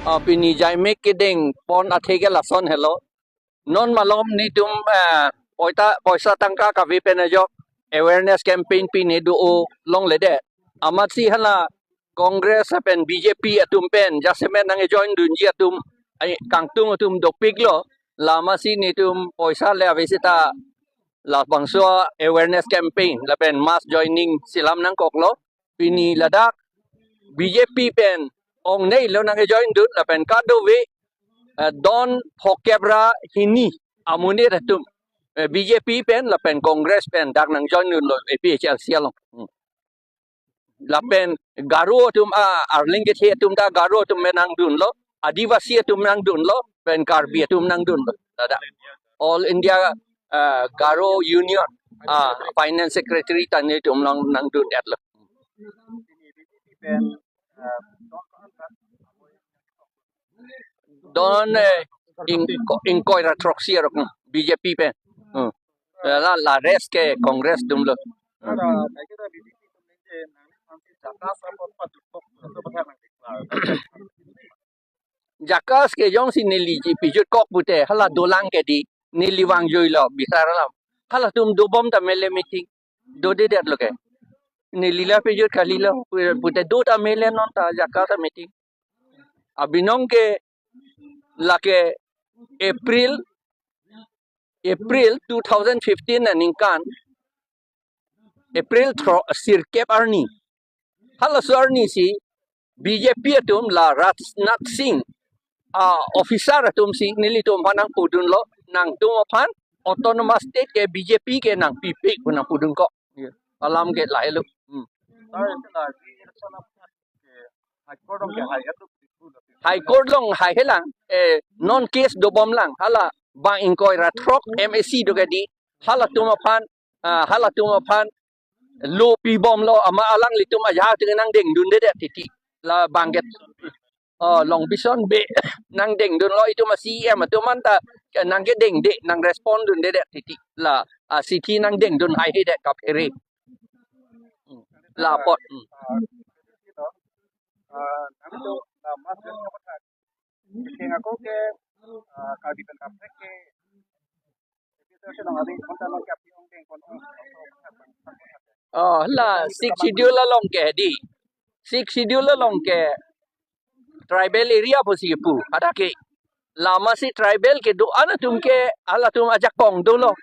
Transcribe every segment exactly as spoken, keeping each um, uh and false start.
Ah, pini jaimek kedeng pon athe ke lason helo. Non malom netum, eh, poita, poisa tangka kave pen ajok awareness campaign pine do-o longledet. Amatsi hala Congress pen B J P atum pen jasemet nangkejoin dunji atum, ai, kangtung atum dopiklo. La amatsi netum poisa le ave seta labangso awareness campaign lapen mass joining selam nangkoklo. Pini ladak B J P pen ongneilo nangkejoin dun lapen kadokave, eh, don phokep ra hini amonit atum, eh, B J P pen lapen Congress pen dak nangjoin dunlo A P H L C along. Hmm. Lapen Garo atum, ah, Arleng kethe atum ta Garo atum pen nangdunlo, Adivasi atum nangdunlo, pen Karbi atum nangdunlo. Ladak All India, ah, Garo Union, ah, Finance Secretary ta netum nang, nangdundetlo. Don, eh, ingko-, ingkoi ra throksi arok, hmm, B J P pen. Hmm. La, la rest ke Congress atumlo. Hmm. JACAS ke jongsi neli ji pejut kok pute hala dolang ke di, neli vangjuilo bisar alam. Halatum dobom ta mele meeting. Dodedetlo ke. Neli la pejut kalilo, pute do ta mele non ta JACAS a meeting. Abinong ke lake April, April two thousand fifteen aningkan, April thro-, sirkep arni. Halaso arni si B J P atum la Rajnath Singh, ah, officer atum si nelitum aphan nangpudunlo, nangtum aphan autonomous state ke B J P ke nangpipik pu nangpudunkok. Alam ke lahelo. Hmm. High Court along haihelang, eh, non case dobomlang, hala bang ingkoi ra throk M A C do ke di, halatum aphan, ah, halatum aphan lo pibomlo, ama alanglitum ajahak atum nangdengdundedet titi. La bang ke, oh, Long Bison Bey nangdengdunlo, itum a-C E M atum anta nangkedengde, nang-respond dundedet titi. La, ah, sithi nangdengdun haihedet kaphere. Hmm. La apot. Hmm. Oh, la Sixth Schedule along ke di. Sixth Schedule along ke tribal area pusi pu. Ada ke. La amatsi tribal kedo-an atum ke halatum ajakong dolo.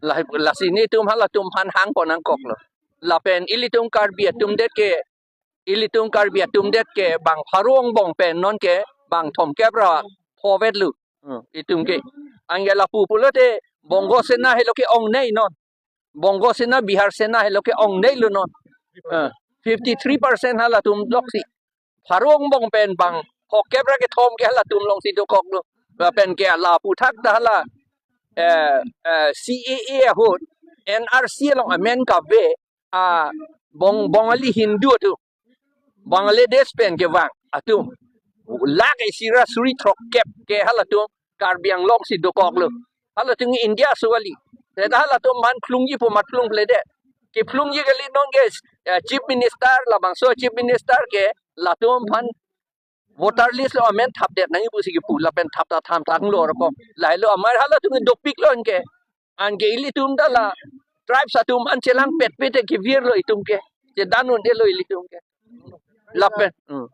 La, lasi netum halatum aphan hangpon nangkoklo. Lapen ilitum Karbi atum det ke, ilitum Karbi atum det ke bang pharo angbong pen non ke bang thomkep ra pho vetlo. Hmm, itum ke. Anke lapu pulote Bongo Sena helo ke ongnei non. Bongo Sena, Bihar Sena helo ke ongneilo non. Eh, fifty three percent halatum loksi. Pharo angbong pen bang phokep ra kethom ke halatum alongsi dokoklo. Lapen ke lapu thak ta hala, eh, eh, C A A ahut, N R C along amen kave, ah, Bong-, Bongali Hindu atum, Bangladesh pen kevang atum, lakh isi ra suri throkkep ke halatum Karbi Anglong si dokoklo. Halatum India aso kali. Seta halatum aphan phlungji pu mat phlungpledet. Kephlungji kali non ke, eh, Chief Minister, labangso Chief Minister ke latum aphan voter list along amen thapdet nangji pusi kepu, lapen thap ta tham tanglo rokok. Lahelo amar halatum dopiklo anke. Anke ilitum ta la tribes atum an chelangpetpet te kevirlo itum ke. Chedan undelo ilitum ke. Lapen. Hmm.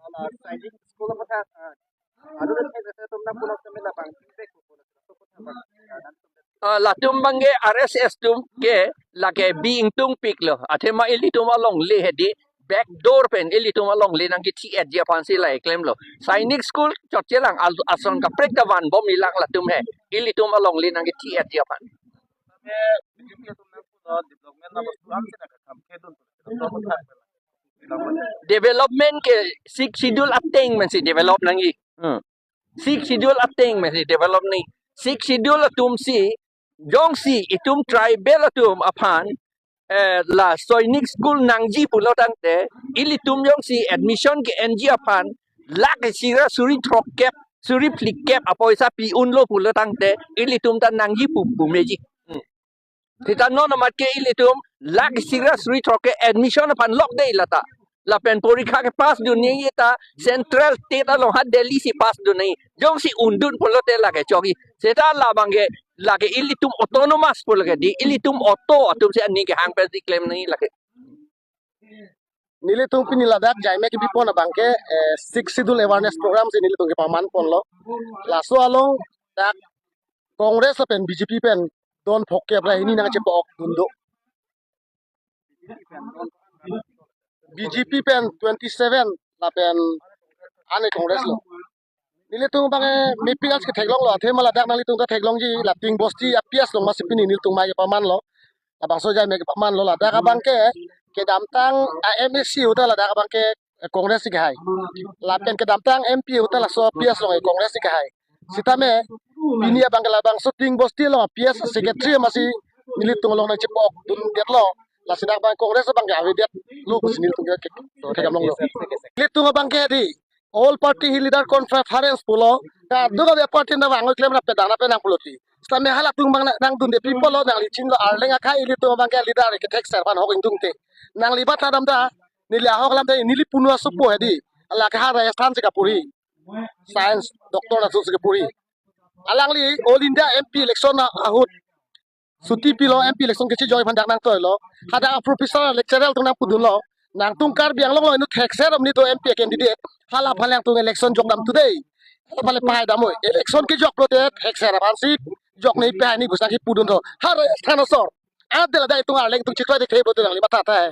Ah, latum abang ke R S S atum ke lake bi ingtungpiklo. Athema ilitum alongle he di, back door pen ilitum alongle nangkethi-etji aphansi la keklemlo. Sainik School chotchelang al-, ason kaprek ta vanbomjilang latum he. Ilitum alongle nangkethi-etji aphan. Development ke Sixth Schedule ateng pensi develop nangji. Hmm. Sixth Schedule ateng pensi develop nangji. Sixth Schedule atum si, jongsi itum tribal atum aphan, eh, la Sainik School nangji pulo tangte, ilitum jongsi admission ke-enji aphan, lakh isi ra suri throkkep, suri phlikep apoisa pi unlo pulo tangte, ilitum ta nangji pu, pu meji. Hmm. Seta non amat ke ilitum lakh isi ra suri throkkep admission aphan lokde lata. Lapen porikha ke pass dun nangji ta central state along ha Delhi si pass dun nangji. Jongsi undun pulote lake chokji. Seta labang ke lake ilitum autonomous pulo ke dei, ilitum auto atum si aning kehang pensi klem nangji lake. Nelitum pini ladak jaime kebipon abang ke, eh, Sixth Schedule awareness program si nelitum kepaman ponlo. Laso along dak Congress lapen B J P pen don phongkep ra hini nangchepa-ok dun do. B J P pen twenty seven lapen ane Congress lo. Nelitum abang ke mapping as ketheklonglo, athema ladak nanglitum ta theklongji, la Tingbosti a-P S along masi pini nelitum mai kepamanlo. Labangso jaime kepamanlo, ladak abang ke kedamtang a-M A C ahut ta ladak abang ke, eh, Congress si kehai. Lapen kedamtang M P ahut ta laso a-P S along, eh, Congress si kehai. Sitame pini abang ke labangso Tingbosti along a-P S secretary masi nelitum along nangchepa-ok dundetlo. Lasi dak abang Congress abang ke avedetlo pusi nelitum ke, ke, theklonglo. Nelitum abang ke dei, all party leader conference pulo. Kadokave party na vangoi klem ra pedang na penang pulo dei. Sitame halatum abang nang, nangdunde pi pulo, nangli chinilo Arleng akhai ilitum abang ke leader kethekser aphan ahok ingtungte. Nangli bathadam ta, neli ahok alam ta, neli punu asopo he dei. Lake ha Rajasthan si kaporhi. Science doctor atum si kaporhi. Alangli All India M P election ahut chuti pilo, M P election kechejoi aphan dak nangtoilo. Hadak a-professor lecturer atum nangpudunlo. Nangtum Karbi Anglong along inut thekser om ni do M P candidate. Hala aphan nangtum election jokdam today. Hala aphan le pahai damnoi. Election kejok pulote thekser aphansi jok nangji, pahai nangji pusi nangkipudun do. Ha Rajasthan asor. Adela dak itum Arleng atum chiklo dik thebo tu nangli matha tahai.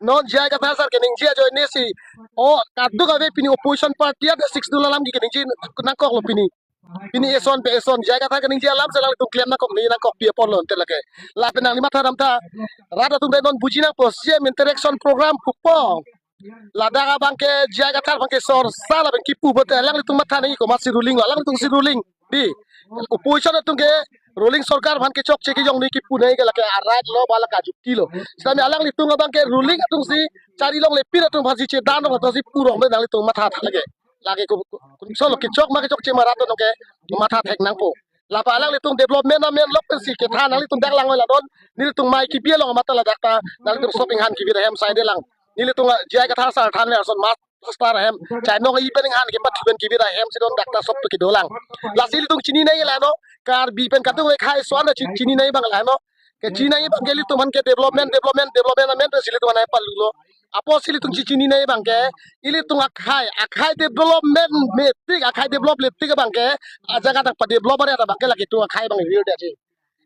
Non J I Kathar sir keningje ajoine si. O, kadokave pini opposition party ada Sixth Schedule alam keningje nangkoklo pini. Pini eson pe eson J I Kathar keningje alam si alanglitum klem nangkok ni nangkokpi apotlo ante lake. Lapen nangli mathadam ta. Rat atum ta non buji nangpo, C M interaction program pupo. Ladak abang ke J I Kathar abang ke sorsa lapen kipu pulote alanglitum matha nangji komatsi ruling, alanglitum si ruling dei. Opposition atum ke ruling sorkar aphan kechokche kejong nangji kipu nangji ke lake a-right lo ba lake ajukti lo. Sitame alanglitum abang ke ruling atum si chari longle, pir atum aphansi chedan rong atum si pu rong pen nanglitum matha tha lake. Lake ko, ko, ko, solo kechok ma kechokche ma rat atum ke matha thek nangpo. Lapen alanglitum development amen lok pensi kethan, nanglitum dak langnoi la non. Nelitum mai kipi along mata ladak ta nanglitum shopping han kibi ra hem side lang. Nelitum J I Kathar sir than le ason mas pastor hem. Chai nong ipen han ke pathu pen kibi ra hem si don dak ta shop to kedo lang. Lasi ilitum chini nangji la no. Karbi pen kadokave akhai ason ta chi-, chini nangji abang la no. Kechini nangji abang ke ilitum aphan ke development, development, development amen pensi ilitum aphan palulo. Apotsi ilitum chechini nangji abang ke, ilitum akhai, akhai development metik, akhai develop letik abang ke, ajaga tang padevelop are abang ke lake itum akhai abang virdetji.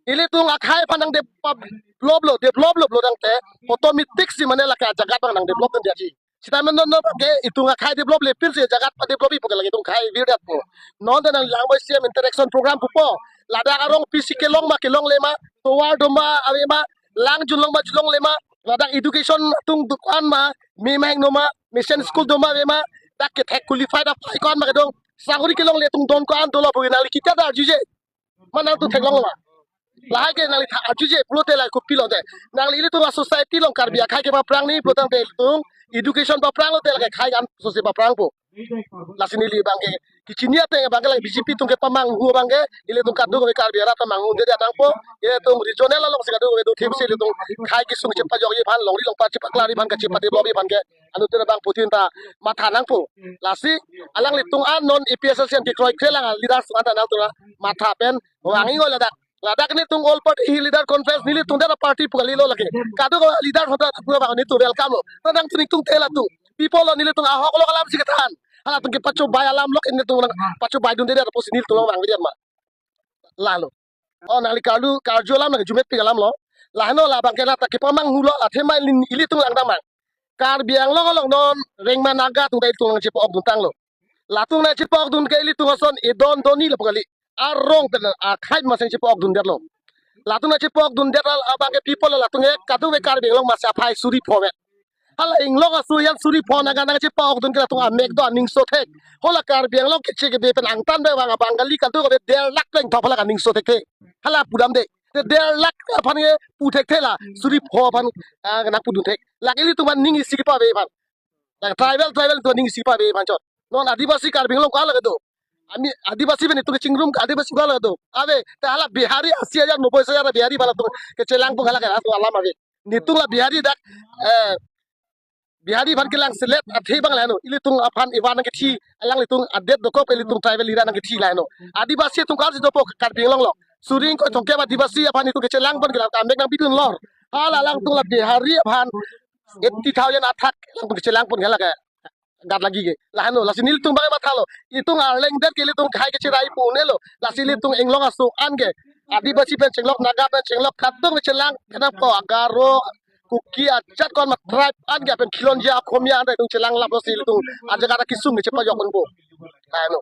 Ilitum akhai aphan nang de-, pa-, develop lo, develop lo pulo tangte, automatic si mane lake ajaga abang nangdevelop dundetji. Sitame non non abang ke itum akhai develop le pensi ajaga padevelopji pu ke lake itum akhai virdetpo. Non ta nanglang boi C M interaction program pupo. Ladak arong pisi kelong ma kelongle ma, tovar do ma ave ma, lang julong ma julongle ma, ladak education atum do ko-an ma, me ma hingno ma, mission school do ma ave ma, dak kethek qualified apai ko-an ma kedong, sakori kelongle atum don ko-an dolo pu nangli kita ta arjuje. Ma nangtum theklonglo ma. Lahai ke nangli tha arjuje pulote lahai kopilo te. Nangli ilitum a-society along Karbi akhai ke paprang ni pulo tangte ilitum education paprang lote lake akhai kan sose paprangpo. Lasi neli abang ke kechini ateng abang ke lake B J P atum kepamanghu abang ke, ilitum kadokave Karbi arat ta manghunde dia tangpo, ilitum regional along si kadokave do thip si ilitum akhai kesung chepajokji aphan, longri longpat chepaklari aphan, kachepadevelopji aphan ke anuttin abangphutin ta matha nangpo. Lasi alanglitum an non A P H L C an kekroikre lang leaders an ta nangtum matha pen vangji oi ladak. Ladak nelitum all party leader conference, nelitum dak party pu kalilo lake. Kadokave leader hoda pura bang nelitum welcome lo. Nangtum nelitum tela tu. People lo nelitum ahok lo alam si kethan. Halatum kepachobei alam lo ke nelitum nangpachobei dunde dia pusi nelitum lo vangve dia ma. Lalo. O nangli karlu karju alam nang jumet pik alam lo. Laheno labang ke lata kepamanghu lo, athema ili-, ilitum lang damang. Karbi Anglong along non Rengma Naga atum ta ilitum nangchepa-ok dun tanglo. Latum nangchepa-ok dun ke ilitum ason edon doni lapu kali. Arong pen akhai maseng chepa-ok dundetlo. Latum nangchepa-ok dundet al abang ke people latum ke kadokave Karbi Anglong masi aphai suri pho ave. Hala inglong aso yan suri pho nang nangchepa-ok dun ke latum amek do aningso thek. Hala Karbi Anglong keche kebe pen angtan bai vang a Bengali kadokave der lakh pleng thop hala aningso thekthe. Hala pudamde. Te der lakh aphan ke pu thekthe la suri pho aphan, ah, nangpudun thek. Lake ilitum aning isi kepave aphan. Lake tribal, tribal atum aning isi kepave aphan chot. Non Adivasi Karbi Anglong ko-an lake do. Ami Adivasi pen itum kechingrum ke Adivasi ko-an lake do. Ave, te hala Bihari asi hajar, noboi hajar Bihari aphan latum kechelang pung hala ke latum alam ave. Nelitum la Bihari dak, eh, Bihari aphan kelang selet athe abang laheno. Ilitum aphan ivan nangkethi, alanglitum adet dokok ilitum tribal area nangkethi laheno. Adivasi atum kar si dopo Karbi Anglong lo. Suri ingkoi thomkep Adivasi aphan itum kechelangpon ke la kambek nangpidun lor. Hala alangtum la Bihari aphan eighty thousand athak alangtum kechelangpon ke la ke gat lagi ke. Laheno, lasi nelitum abang mathalo. Itum Arleng det ke ilitum hai kecherai pu un'elo. Lasi ilitum inglong asung an ke Adivasi pen chenglok, Naga pen chenglok, kadokave chelang kenangpo, Garo, Kuki, ajat ko-an ma tribe an ke pen Khilonjia, Akhomia an itum chelang lap lo si ilitum ajaga kesung kechepajok unpo. Laheno.